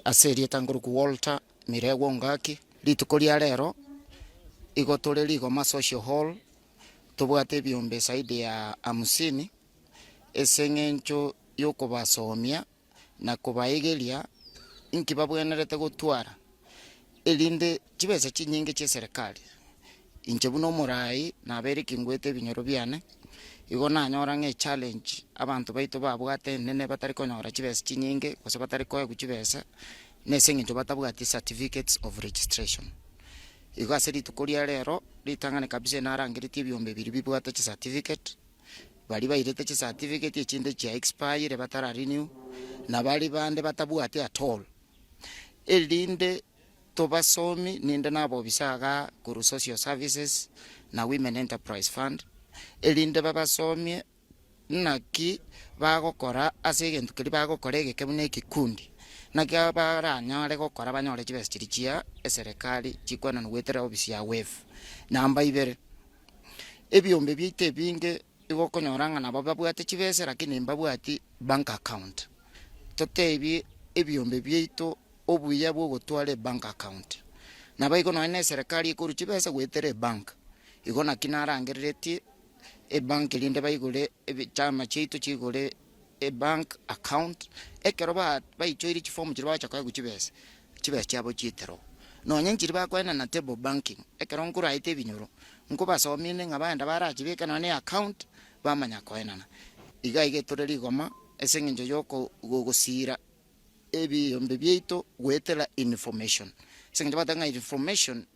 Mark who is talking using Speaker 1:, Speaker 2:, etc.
Speaker 1: Ase erieta nkorokwa Walter Miregwa Ongaki, rituko ria rero igo tore Rigoma Social Hall, tobwate ebiombe zaidi ya hamsini, ase eng'encho yokobasomia na kobaegeria inki babwenerete gotwara, erinde chibesa chinyinge chia eserekari. Inche buna omoraai nabeire kingwete ebinyoro biane, igo nanyora ng'a echallenge abanto baito babwate enene batari konyora chibesa chinyinge gose batari koegwa chibesa, na ase eng'encho batabwati certificates of registration. Igo ase rituko ria rero, ritang'ani kabisa narangeretie ebiombe biria bibwate chicertificate, baria bairete chicertificate echinde chia expire batara renew, na baria bande batabwati at all, erinde tobasomi ninde na abobisa igaa korwa social services na women enterprise fund, erinde babasomie naki bagokora ase egento keria bagokora egeke buna ekekundi, naki baranyare gokora banyore chibesa chiria chia eserekari chikwenanwa goetera ofisi ya WEF. Namba ibere, ebiombe biaito ebinge igo okonyora ng'a nabo babwate chibesa lakini mbabwati bank account. Totebie ebiombe biaito obuya bwa ogotwara ebank account. Nabo igo nonye na eserekari ekorwa chibesa goetera ebank, igo naki narangereretie ebank rinde baigore chama chiaito chiigore ebank account, ekero ba baichoire chifomu chiria bagocha koegwa chibesa, chibesa chiabo chietera oo. Nonye nchiria bakoenana table banking, ekero nkoraete ebinyoro, nkobasomia inde ng'a baenda barachibeke nonye na eaccount, bamanya koenana. Iga iga tore rigoma ase eng'encho ya oko gosira ebiombe biaito goetera information, ase eng'encho bagoteba ng'a information.